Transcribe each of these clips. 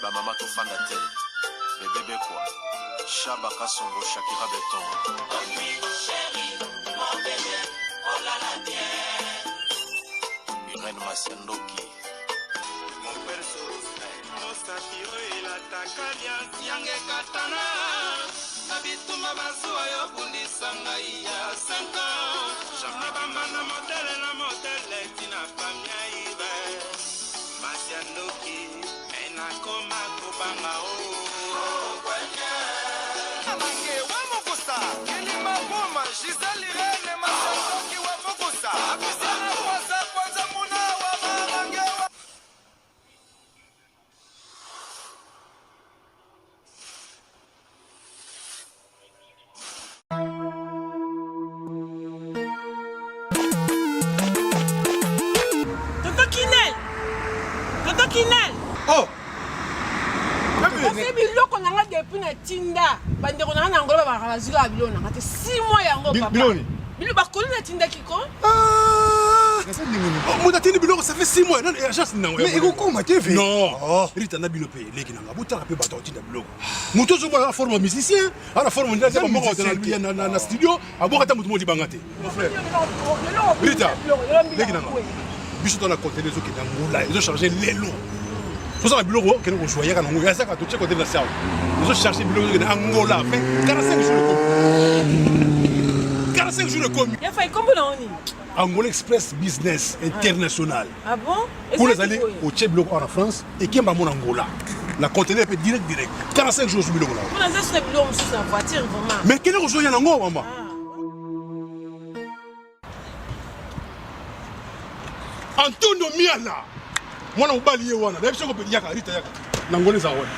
Ba mama tofanda te. Bebe Bekwa, Shaba Kasongo, Shakira Beton. Irène Masiandoki. Mosapi oyo elataka liasi yange ekatana na bitumba bazuwa yo bundisa ngai ya 5 ans na bambanda modele na modele tina famia ibe masi ya ndoki me nakoma kobanga o Amange wa mokusa kilima buma Gisèle Irene Masandoki wa mokusa Apisiana kwanza kwanza muna wa mamange wa Tonton Kinel! Tonton Kinel! Oh! Kasi biloko na nga depuis na tinda bandeko na nga na Angola babaka bazwi kaka biloko na nga te 6 mois yango papa. Biloko nini? Biloko bakoli natindaki ko. Ah! Moto atindi biloko ça fait 6 mois nani agence nango. Mais ekokoma te ve. Non. Oh. Rita na bino pe leki na nga botala pe bato atinda biloko. Moto ozomona na forme musicien, ana forme ndenge ata moko na na na studio, aboka ata moto moko libanga te. Mon frère. Rita, leki na nga. Biso to na conteneur ezokende Angola, ezo charger lelo. Tozala biloko okende kozwa yaka nango, yazaka totie conteneur na sawa. Ezo charger biloko ezokende Angola, fait 45 jours ekomi. 45 jours ekomi. Ya fai kombo na oni? Angola Express Business International. Ah bon? Kuna ezali otie biloko awa na France ekemba mona Angola. Na conteneur pe direct direct. 45 jours biloko na. Kuna eza suna biloko mosusu na voiture vraiment. Mais kende kozwa ya nango mama. Antonio Miala mwana mobali ye wana nayebi soko yaka Rita yaka na Angola eza wana.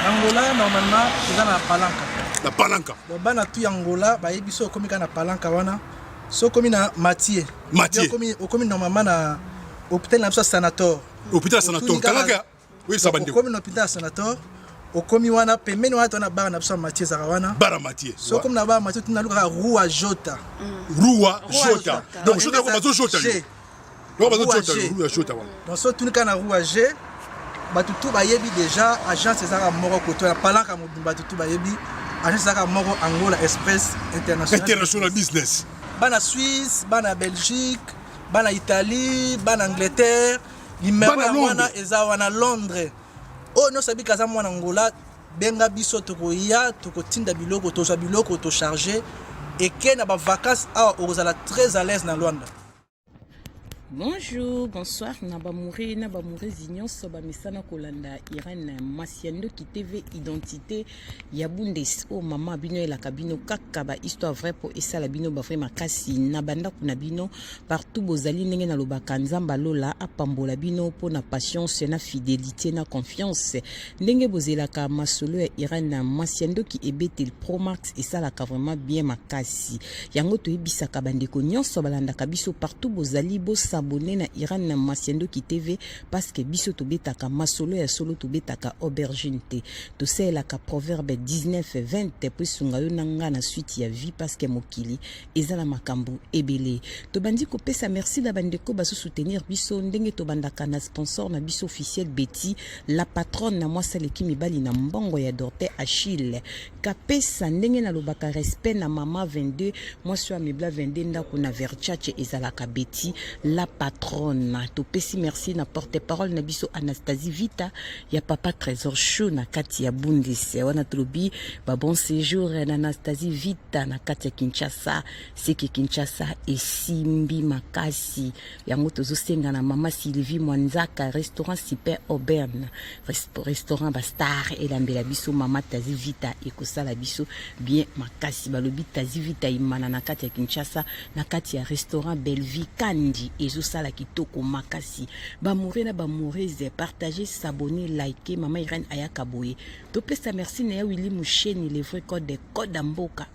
Na Angola normalement eza na Palanca. Na Palanca. Donc bana tout ya Angola bayebi so okomi kaka na Palanca wana. So okomi na Mathieu. Mathieu. Okomi okomi normalement na hôpital na biso ya Sanator. Hôpital Sanator. Kangaka oyebisa bandeko. Okomi na hôpital ya Sanator. Okomi wana pembeni wana tona bar na biso ya Mathieu ezalaka wana. Bar ya Mathieu. So okomi na bar Mathieu tuna lukaka Rua Jota. Rua Jota. Donc Jota bazo Jota. Donc bazo Jota Rua Jota wana. Donc so tuni kaka na Rua G bato tout bayebi déjà agence ezalaka moko koto ya palanka mobimba bato tout bayebi agence ezalaka moko Angola Express International. International Business. Bana Suisse, bana Belgique, bana Italie, bana Angleterre, numéro ya wana eza wana Londres. Oyo nyonso abika aza mwana Angola, benga biso tokoya tokotinda biloko tozwa biloko tocharge eke na ba vacances awa okozala très à l'aise na Luanda. Bonjour, bonsoir na ba mouré na ba mourezi nyonso ba mesana kolanda Irène Masiandoki TV identité ya Bundes o oh, mama bino elaka bino kaka ba histoire vraie po esala bino ba vrai makasi na bandako na bino partout bozali ndenge nalobaka Nzambe lola apambola bino po na patience na fidélité na confiance ndenge bozelaka masolo ya Irène Masiandoki ebetel Pro Max esalaka vraiment bien makasi Yango toyebisaka bandeko nyonso balandaka biso partout bozali bo s'abonner na Iran na Masiandoki TV parce que biso tobetaka masolo ya solo tobetaka aubergine te tosalelaka proverbe 19 20 po esunga yo na nga na suite ya vie parce que mokili eza na makambo ebele tobandi kopesa merci na bandeko bazo soutenir biso ndenge tobandaka na sponsor na biso officiel Betty la patronne na mwasi aleki mibali na mbongo ya Dorte Achille Kapesa ndenge nalobaka respect na mama 22 mwasi oyo amebla 22 ndako na Verchace ezalaka Betty la patronne. Topesi merci na porte parole na biso Anastasie Vita ya papa Trésor Show na kati ya Bundes. Wana tolobi ba bon séjour na Anastasie Vita na kati ya Kinshasa. Seke Kinshasa esimbi makasi. Yango tozosenga na mama Sylvie Mwanzaka restaurant Super Auburn. Restaurant ba star elambela biso mama Tazi Vita ekosala biso bien makasi balobi Tazi Vita imana na kati ya Kinshasa na kati ya restaurant Bellevue Kandi ezosala kitoko makasi ba moure na ba mourese partager s'abonner liker mama Irène ayaka boye topesa merci na ya Willy Musheni le vrai code de code ya mboka.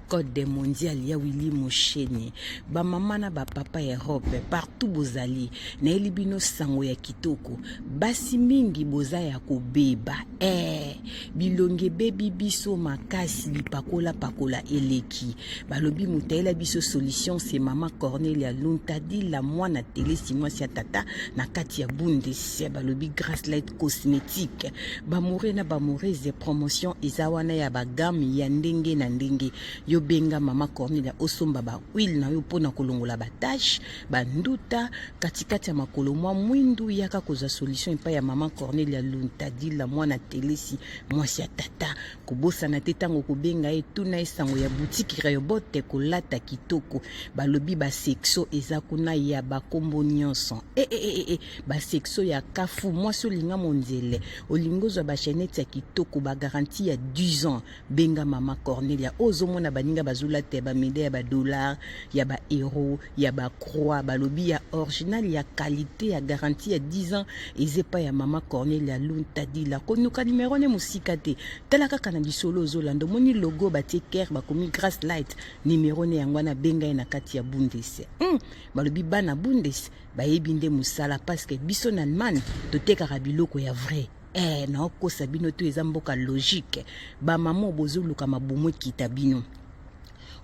Code mondial ya Willy Musheni. Ba mama na ba papa ya Europe partout bozali, nayeli bino sango ya kitoko. Basi mingi boza ya kobeba. Eh, bilongi ebebi biso makasi, bipakola pakola eleki. Balobi moto ayela biso solution c'est mama Cornelia Luntadila mwana telesi mwasi ya tata na kati ya Bundes. Balobi Grace Light Cosmétique. Ba moure na ba mourese promotion eza wana ya ba gamme ya ndenge na ndenge. Yo benga mama Cornelia osomba ba huile na yo pona kolongola ba tache, ba nduta katikati ya makolo mwa mwindu. Yaka kozwa solution epai ya mama Cornelia Luntadila mwana telesi mwasi ya tata. Kobosana te ntango kobenga ye, tuna ye sango ya boutique Rehoboth kolata kitoko. Balobi ba sexo eza kuna ya bakombo nyonso. E, e, e, e, ba sexo ya kafu, mwasi olinga monzele, olingi ozwa ba chaînette ya kitoko, ba garantie ya 10 ans. Benga mama Cornelia. Ozomona baninga bazolata ya ba médaille ya ba dollars, ya ba euro, ya ba croix, balobi ya original ya qualité ya garantie ya 10 ans eza epai ya mama Cornelia Luntadila. Konuka numero ne mosika te, tala kaka na lisolo ozolanda, omoni logo batie ker bakomi Grace Light, numero ne yango wana, benga ye na kati ya Bundes. Balobi bana Bundes bayebi nde mosala parce que biso na Allemagne totekaka biloko ya vrai. Naokosa bino to eza mboka logique. Ba mama bozoluka mabumu ekita bino,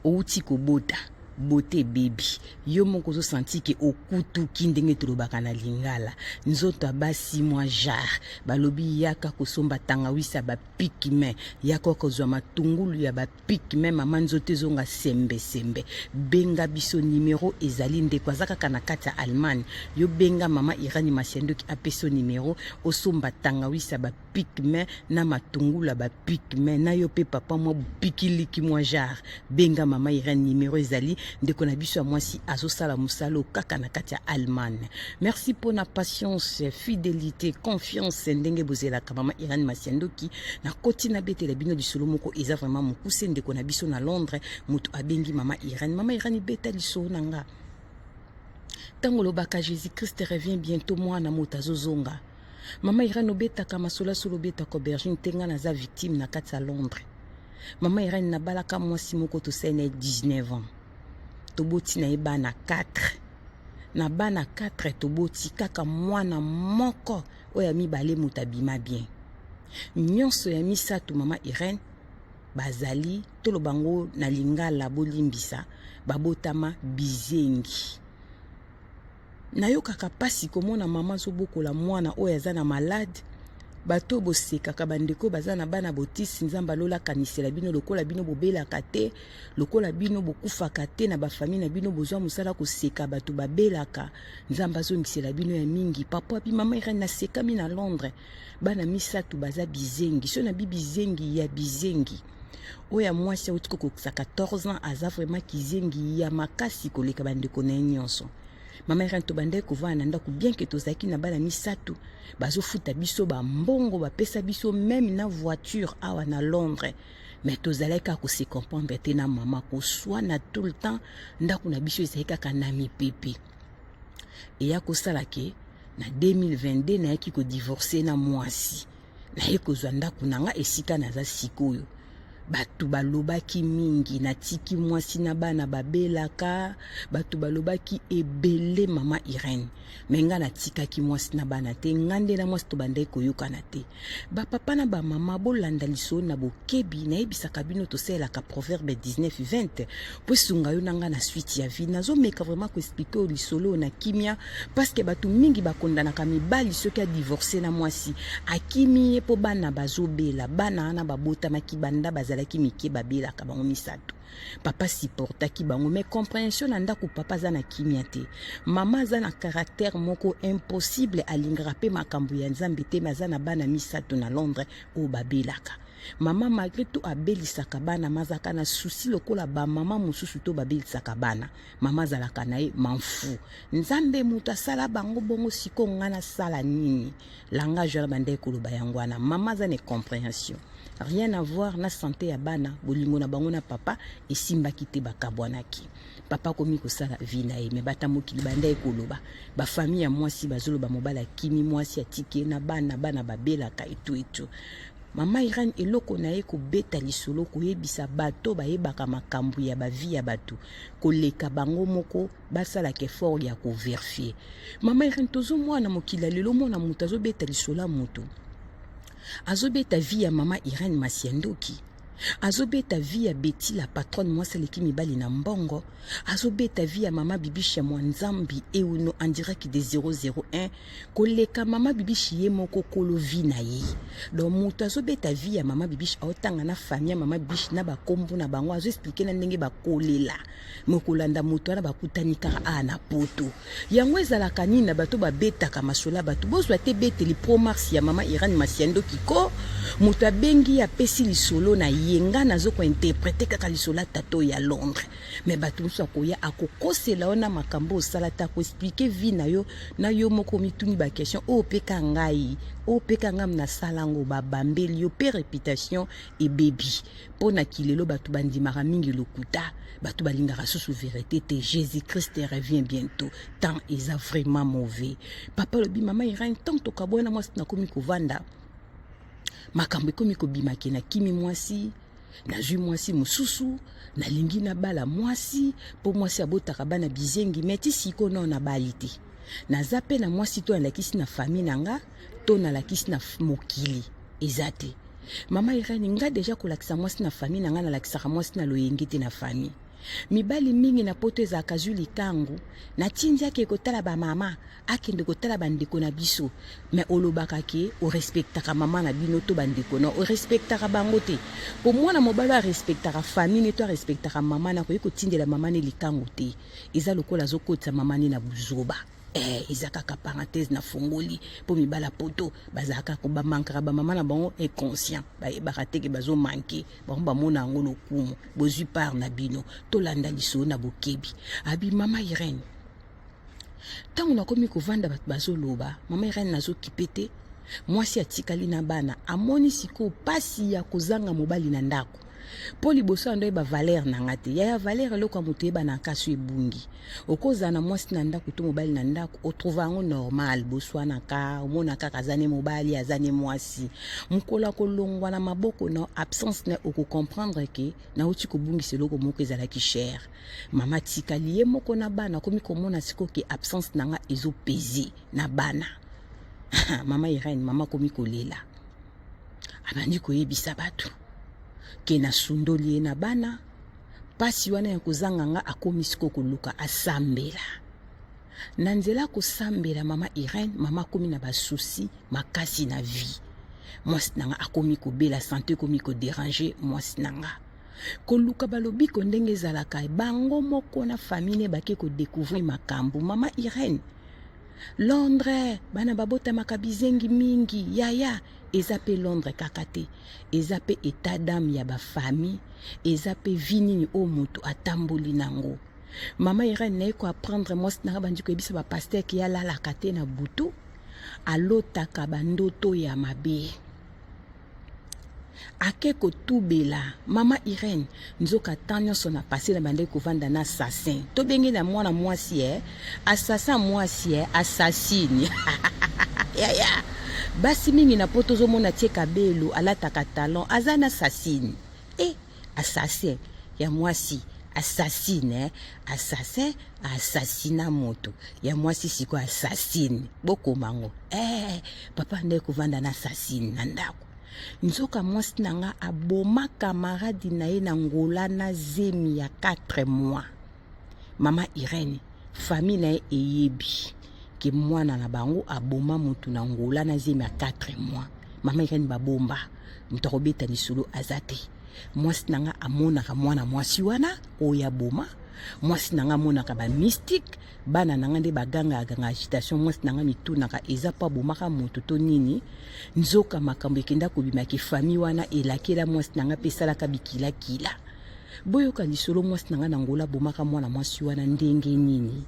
outi kobota bote ebebi, yo moko ozosanti ke okutuki ndenge tolobaka na lingala, nzoto ya basi mwa jar. Balobi yaka kosomba tangawisi ya bapikme, yaka kozwa matungulu ya bapikme, mama nzoto ezonga sembe sembe. Benga biso, numero ezali, ndeko aza kaka na kati ya Allemagne. Yo benga mama Irani Masiandoki apesa numero, osomba tangawisi ya bapikme na matungulu ya bapikme na yo pe papa mwa bupikiliki mwa jar. Benga mama Irene, numero ezali, ndeko na biso ya mwasi azosala mosala kaka na kati ya Allemagne. Merci pona patience, fidélité, confiance ndenge bozelaka mama Irene Masiandoki. Na koti na betela bino lisolo moko eza vraiment mokuse. Ndeko na biso na Londres moto abengi mama Irene. Mama Irene, beta lisolo na nga. Ntango olobaka Jésus Christ revient bientôt, mwana moto azozonga. Mama Irene, obetaka masolo asolo, obetaka aubergine te. Nga naza victime na kati ya Londres. Mama Irene, nabalaka mwasi moko, tosali na ye 19 ans, toboti na ye bana 4. Na bana 4 toboti, kaka mwana moko oyo ya mibale moto abima bien. Nyonso ya misato, mama Irene, bazali, toloba ngo na lingala, bolimbisa, babotama bizengi. Nayokaka mpasi komona mama azobokola mwana oyo aza na malade. Bato oyo bosekaka, bandeko baza na bana botisi, Nzambe alola akanisela bino. Lokola bino bobelaka te, lokola bino bokufaka te na bafamille na bino, bozwa mosala koseka bato babelaka, Nzambe azongisela bino ya mingi. Papa abi mama Irene, nasekami na Londres, bana misato baza bizengi. So na bi bizengi ya bizengi, oyo ya mwasi auti kokokisa 14 ans aza vraiment kizengi ya makasi koleka bandeko na ye nyonso. Mama Irene, tobandaki kovanda na ndako, bien ke tozalaki na bana misato, bazofuta biso bambongo, bapesa biso même na voiture awa na Londres, mais tozalaki kaka kose comprendre te na mama, koswana tout le temps. Ndako na biso ezalaki kaka na mipepe. Eya kosala ke na 2022 nayaki kodivorce na mwasi, naye kozwa ndako na nga esika naza sikoyo. Bato balobaki mingi, natiki mwasi na bana babelaka, bato balobaki ebele mama Irene, me nga natikaki mwasi na bana te. Nga nde na mwasi tobandaki koyokana te. Bapapa na bamama, bolanda lisolo na bokebi. Nayebisaka bino tosalelaka proverbe 19 20 po esunga yo na nga na suite ya vie. Nazomeka vraiment koexpliquer oyo lisolo oyo na kimia parce que bato mingi bakondanaka mibali soki adivorce na mwasi, akimi ye mpo bana bazobela. Bana wana babotamaki banda bazalaki mike, babelaka bango misato. Papa supportaki bango, mais compréhension na ndako, papa aza na kimia te, mama aza na caractère moko impossible, alingaka mpe makambo ya Nzambe te, me aza na bana misato na Londres oyo babelaka. Mama malgré tout abelisaka bana, mazalaka na susi lokola bamama mosusu to babelisaka bana. Mama azalaka na ye manfu, Nzambe moto asala bango bongo, sikoyo nga nasala nini? Langage wana bandaki koloba yango wana. Mama aza na incompréhension, rien à voir na santé ya bana. Bolingo na bango na papa esimbaki te, bakabwanaki. Papa akomi kosala vie na ye, me bata mokili bandaki koloba, bafamille ya mwasi bazoloba mobali akimi mwasi, atiki ye na bana, bana babelaka etu etu. Mama Irène eloko na ye kobeta lisolo koyebisa bato bayebaka makambo ya ba vie ya bato koleka bango moko basalaka effort ya ko verifier. Mama Irène tozomwana mokili ya lelo mona moto azobeta lisolo ya moto azobeta vie ya mama Irène Masiandoki azobeta vie ya Betty la patronne mwasi aleki mibali na mbongo azobeta vie ya mama Bibiche ya Mwanzambi euno en direct de 001 koleka mama Bibiche ye moko kolo vie na ye donc moto azobeta vie ya mama Bibiche aotanga na famille ya mama Bibiche na bakombo na bango azo expliquer na ndenge bakolela me kolanda moto wana bakutani kaka awa na poto yango ezalaka nini na bato babetaka masolo ya bato bozwa te beteli pro mars ya mama Irene Masiandoki ko moto abengi apesi lisolo na ye nga nazo kointerprete kaka lisolo ya tato ya Londres me bato mosusu akoya akokosela yo na makambo osala te akoexplike vie na yo na yo moko omituni baquestion oyo mpe ka ngai oyo mpe ka ngai nasala yango babambeli yo mpe reputation ebebi mpo na kilelo bato bandimaka mingi lokuta bato balingaka susu verité te jésus christ revient bientôt temps eza vraiment mauvais papa alobi mama irene ntango tokabwana mwasi nakomi kovanda makambo ekomi kobima ke nakimi mwasi nazwi mwasi mosusu nalingi nabala mwasi mpo mwasi abotaka bana bizengi me ti sikoyo nao nabali te naza mpe na mwasi to nalakisi na famille na nga to nalakisi na mokili eza te mama Irene nga deja kolakisa mwasi na famille na nga nalakisaka mwasi na loyenge te na famille mibali mingi na poto ezalaka zwi likangu natindi ake kotala bamama akende kotala bandeko na biso me olobaka ke orespektaka mama na bino to bandeko na orespektaka bango te po mwana mobali oyo arespektaka famille ne to arespektaka mama na akoki kotindela mama ne likangu te eza lokola azokotisa mama ne na buzoba eh, eza kaka parenthèse na fongoli mpo mibala poto bazalaka bamankaka bamama na bango inconscient bayebaka te ke bazomanke bango bamona yango lokumu bozwi part na bino tolanda lisolo na bokebi abi mama Irene ntango nakomi kovanda bato bazoloba mama Irene nazokipe te mwasi atikali na bana amoni sikoyo mpasi ya kozanga mobali na ndako mpo liboso ya ndo yeba valeur na nga te yaya valeur eloko ya moto eyeba na kaso ebungi okozala na mwasi na ndako to mobali na ndako otrouva yango normal boswanaka omona kaka aza ne mobali aza ne mwasi mokolo akolongwa na maboko na absence na okocomprendre ke nauti kobungisa eloko moko ezalaki cher mama atikali ye moko na bana akomi komona sikoyo ke absence na nga ezopese na bana mama Irene mama akomi kolela abandi koyebisa bato ke nasundoli ye na bana mpasi wana ya kozanga nga akomi sikoyo koluka asambela na nzela kosambela mama Irene mama akomi na basusi makasi na vie mwasi na nga akomi kobela sante ekomi koderange mwasi na nga koluka balobiko ndenge ezalaka bango moko na famille ne bake kodecouvrir makambo mama Irene Londres bana babotamaka bizengi mingi yaya eza pe Londres kaka te eza pe etat d'âme ya bafamille eza pe vie nini oyo moto atamboli nango mama Irene naye koapprendre mwasi nanga bandi koyebisa bapaster ke alalaka te na butu alotaka bandoto ya mabe ake kotubela mama Irene nzoka temps nyonso na passé na bandaki kovanda na assassin tobenge na mwana mwasi eh assassin mwasi eh assassine yaya basi mingi na poto ozomona tie kabelo alataka talon aza na assassine eh assassin ya mwasi assassine eh? assassin assassina moto ya mwasi sikoyo assassine bokoma ngo eh, papa nde kovanda na assassine na ndako nzoka mwasi na nga aboma kamaradi na ye na ngola na zemi ya 4 mois mama Irene famille na ye eyebi ke mwana na bango aboma motu na ngola na zemi ya 4 mois mama Irene babomba moto akobeta lisolo aza te mwasi na nga amonaka mwana mwasi wana oyo aboma mwasi na nga amonaka bamystique bana na nga nde bagangaganga agitation mwasi na nga mitunaka eza mpo abomaka moto to nini nzoka makambo ekenda kobimaki famille wana elakela mwasi na nga mpe esalaka bikilakila boyoka lisolo mwasi na nga na ngola abomaka mwana mwasi wana ndenge nini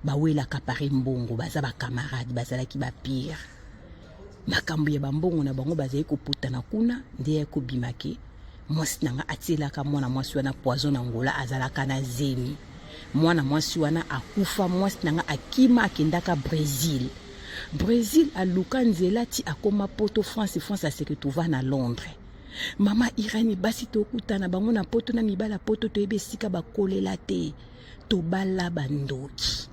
bawelaka pare mbongo baza bakamarade bazalaki bapire makambo ya bambongo na bango bazali koputana kuna nde ya kobima ke mwasi na nga atielaka mwana mwasi wana poison na ngola azalaka na zemi mwana mwasi wana akufa mwasi na nga akima akendaka Brésil. Brésil aluka nzela ti akoma poto France France a se retrouva na Londres. Mama Irène basi tokutana bango na poto na mibala poto toyebi esika bakolela te. Tobala bandoki.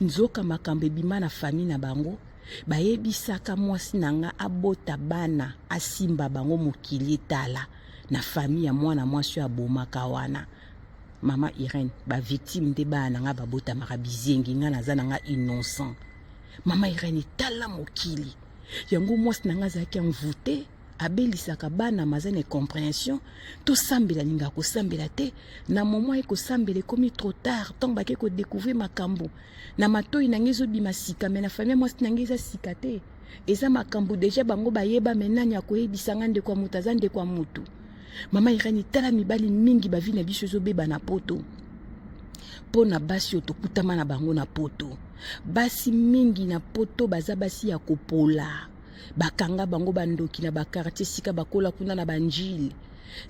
Nzoka makambo ebima na famille na bango bayebisaka mwasi na nga abota bana asimba bango mokili etala na famille ya mwana mwasi oyo abomaka wana. Mama Irène ba victime nde bana na nga babotamaka bizengi nga naza na nga innocent. Mama Irène tala mokili yango mwasi na nga azalaki envoute abelisaka bana maza na incomprehension tosambela alingaka kosambela te na moment ye kosambela ekomi trop tard ntango bake kodécouvrir makambo na matoi na ngai ezobima sika me na famille mwasi na ngai eza sika te eza makambo deja bango bayeba me nani akoyebisa nga ndeko ya moto aza ndeko ya moto mama Irene tala mibali mingi bavi na biso ezobeba na poto mpo na basi oyo tokutama na bango na poto basi mingi na poto baza basi ya kopola bakanga bango bandoki na bakartier esika bakola kuna na banjile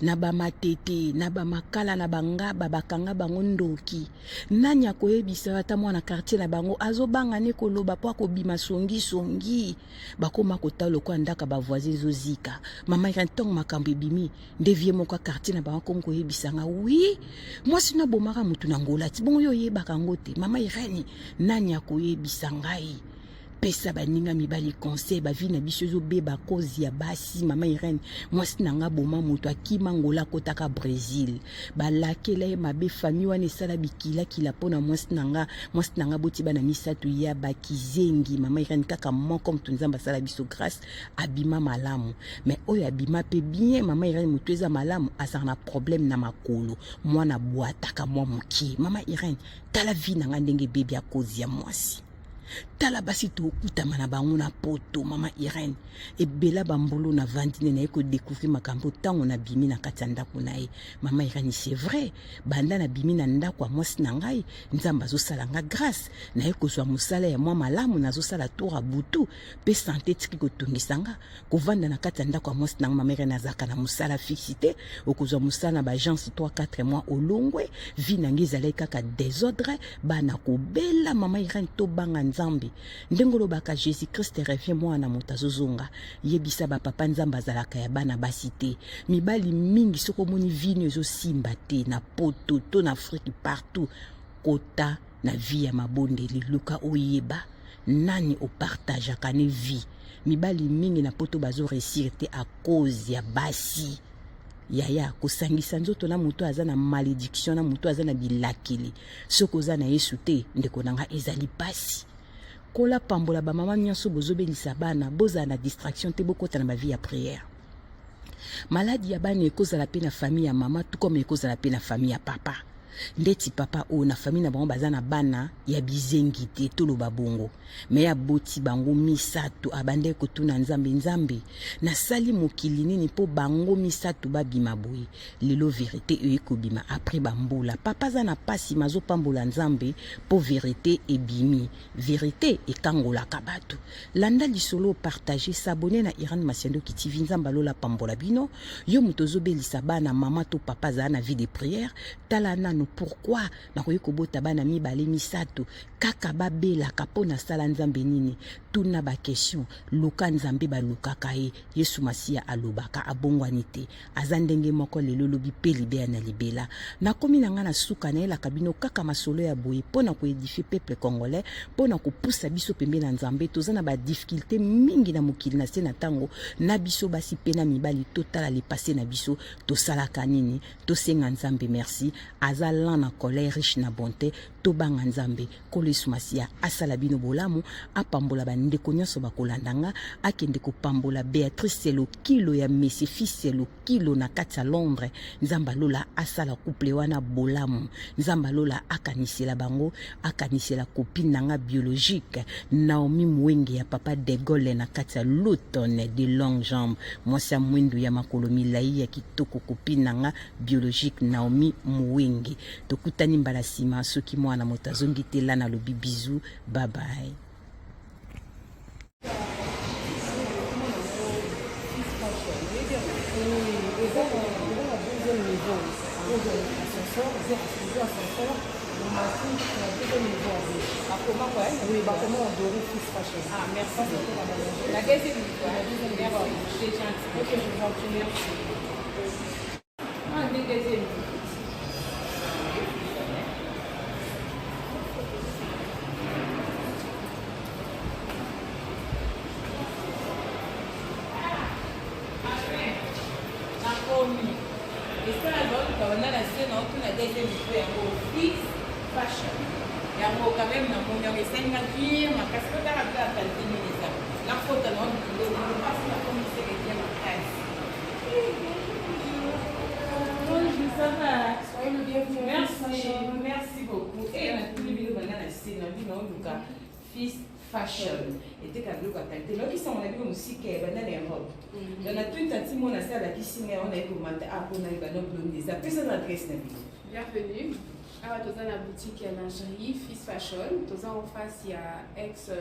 na bamatete na bamakala na bangaba bakanga bango ndoki nani akoyebisa ata mwana kartier na bango azobanga ne koloba mpo akobima songisongi bakoma kotala lokola ndaka ba voisin ezozika mama ira ntango makambo ebimi nde vie moko ya quartier na bango akomi koyebisa nga wi mwasi no abomaka motu na ngola ti bongo yo oyebaka yango te mama irene nani akoyebisa ngai pesa baninga mibali conseil bavi na biso ezobeba cause ya basi mama irene mwasi na nga boma moto akima ngola akotaka brésil balakela ye mabe famille wana esala bikilakila mpo na mwasi na nga mwasi na nga boti bana misato ya bakizengi mama Irène kaka moko moto nzambe asala biso grâce abima malamu mais oyo abima mpe bien mama Irène moto eza malamu azala na problème na makolo mwana bwataka mwa mokie mama Irène tala vie na nga ndenge ebebi ya kozi ya mwasi tala basi tokutama na bango na poto mama Irène ebela bambulu na vandi nde naye kodécouvrir makambo ntango nabimi na kati ya ndako na ye mama Irène c'est vrai banda nabimi na ndako ya mwasi na ngai nzambe azosala nga grâce naye kozwa mosala ya mwa malamu nazosala tour ya butu mpe sante etiki kotungisa nga kovanda na kati ya ndako ya mwasi na nga mama Irène azalaka na mosala fixe te okozwa mosala na baagence 3 4 mois olongwe vie na ngai ezalaki kaka desordre bana kobela mama Irène tobanga nzambe ndenge olobaka jésus christ revient mwana moto azozonga yebisa bapapa nzambe azalaka ya bana basi te mibali mingi soki omoni vino ezosimba te na poto to na afrique partout kota na vie ya mabondeli luka oyeba nani opartageaka ne vie mibali mingi na poto bazo réussir te à cause ya basi yaya kosangisa nzoto na moto aza na malédiction na moto aza na bilakeli soki oza na yesu te ndeko na nga ezali pasi kola pambola bamama nyonso bozobelisa bana bozala na distraction te bokota na bavie ya prière maladi ya bana ekozala mpe na famille ya mama tout comme ekozala mpe na famille ya papa ndeti papa oyo na famille na bango baza na bana ya bizengi te toloba bongo me aboti bango misato abandaki kotuna nzambe nzambe nasali mokili nini mpo bango misato babima boye lelo verite eye kobima après bambula papa aza na pasi mazopambola nzambe mpo verite ebimi verite ekangolaka bato landa lisolo partage s'abonner na Irene Masiandoki TV nzambe alola pambola bino yo moto ozobelisa bana mama to papa azala na vie de prière tala nanu pourquoi nakoki kobota bana mibale misato kaka babelaka mpo nasala nzambe nini tuna baquestion luka nzambe balukaka ye yesu masiya alobaka abongwani te aza ndenge moko lelo lobi mpe libela na libela nakomi na ngai na suka nayelaka bino kaka masolo ya boye mpo na koedifie peuple congolais mpo na kopusa biso pembe na nzambe toza na badifficulté mingi na mokili na se na ntango na biso basi mpe na mibali totala lepase na biso tosalaka nini tosenga nzambe merci aza lent na colère riche na bonté tobanga nzambe nkolo yesu masiya asala bino bolamu apambola bandeko nyonso bakolanda nga akende kopambola beatrice lokilo ya messie fils lokilo na kati ya londres nzambe alola asala couple wana bolamu nzambe alola akanisela bango akanisela copine na nga biologique naomi mwenge ya papa de Gaulle na kati ya luton de longue jambe mwasi ya mwindu ya makolo milai ya kitoko copine na nga biologique naomi mwenge tokutani mbala nsima soki mwana moto azongi te la nalobi bisous bye bye. Eza na deuxième niveau, ascenseur, Bakoma quoi? Oui, bakoma en doré Fils Fashion. Ah, merci. La deuxième niveau. La deuxième niveau. C'est gentil. Ok, je vous en prie, merci. Ah, deuxième niveau. Nakomi. Esala baoluka banda na se na otuna deuxième niveau yango Fils Fashion. Yango quand même namoni yango esali nga bien makasi po tala mpe ya qualité nini eza. Nakota na biloko mpasi nakomi seke bien makasi. Bonjour, ça va? Soyez le bienvenu. Merci, merci beaucoup. Et natuni bino banda na se na bino oluka Fils Fashion eteka biloko ya qualité. Nayoki sango na bino mosika ya banda na Europe. Donc natuni tanti mona se alakisi ngai wana ye komata a mpona yeba no bilongi eza. Pesa na adresse na bino. Bienvenue. Awa toza na boutique ya lingerie Fils Fashion. Toza en face ya ex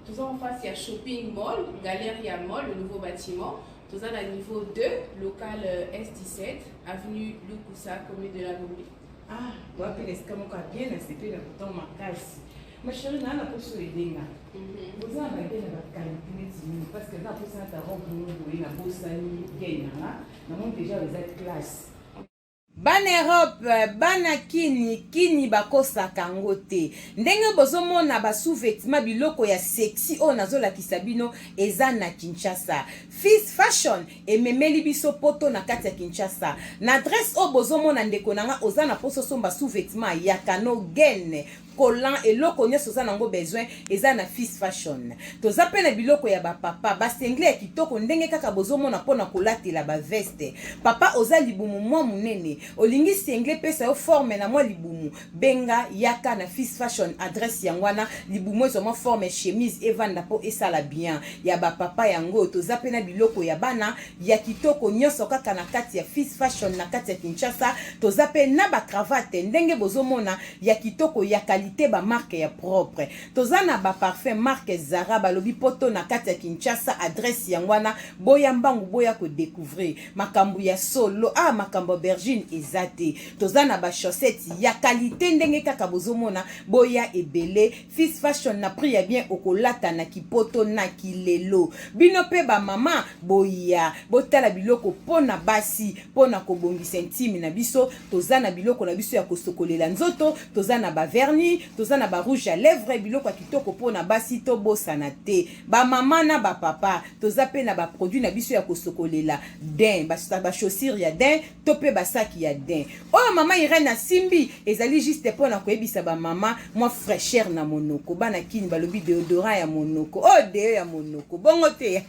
toza en face ya shopping mall, Galeria Mall, le nouveau bâtiment. Toza na niveau 2, local S17, avenue Lukusa, commune de la Gombe. Ah, wapi na esika moko ya bien nasepeli na koton makasi. Ma chérie, naa na poso edenga. Boza na ba gaine na ba qualité neti nini? Parce que na posa na ta robe moko boye na bosani gaine na nga. Namoni déjà eza classe. Bana Europe, bana kini, kini bakosaka yango te. Ndenge bozomona ba sous-vêtements biloko ya sexy oyo nazolakisa bino eza na Kinshasa. Fils Fashion ememeli biso poto na kati ya Kinshasa. Na adresse oyo bozomona ndeko na nga oza na poso somba sous-vêtements ya kano gaine collant eloko nyonso oza nango besoin eza na Fils Fashion. Toza pe na biloko ya ba papa, ba singlet ya kitoko ndenge kaka bozomona pona kolatela ba veste. Papa oza libumu mwa munene, olingi singlet epesa yo forme na mwa libumu, benga yaka na Fils Fashion adresse yango wana, libumu ezwa mwa forme chemise evanda po esala bien. Ya ba papa yango oyo, toza pe na biloko ya bana ya kitoko nyonso kaka na kati ya Fils Fashion na kati ya Kinshasa. Toza pe na ba cravate ndenge bozomona ya kitoko ya qualite ba marque ya propre. Toza na ba parfum marque Zara balobi poto na kati ya Kinshasa adresse yango wana boya mbangu boya ko decouvrir makambu ya solo ah makambu aubergine eza te. Toza na ba chaussettes ya qualite ndenge kaka bozomona boya ebele Fils Fashion na prix ya bien okolata na kipoto na kilelo. Bino pe ba mama boya botala biloko pona basi pona kobongisa intime na biso. Toza na biloko na biso ya kosokolela nzoto, toza na ba vernis, toza na ba rouge à lèvres, biloko ya kitoko pona basi tobosana te. Ba mama na ba papa toza pe na ba produits na biso ya kosokolela dain, ba chaussures ya dain to pe ba saki ya dain. Oyo mama Irène asimbi ezali juste pona koyebisa ba mama mwa fraicheur na monoko. Bana Kin balobi deodorant ya monoko. Oyo deo ya monoko. Bongo te.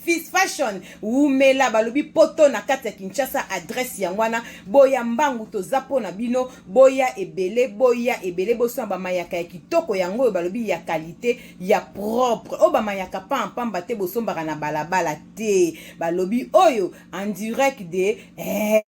Fils Fashion wumela balobi poto na kati ya Kinshasa adresse yango wana boya mbangu toza pona bino boya ebele boya ebele bosomba ba mayaka ya kitoko yango oyo balobi ya qualite ya propre oyo ba mayaka pamba pamba te bosombaka na balabala te balobi oyo en direct de eh.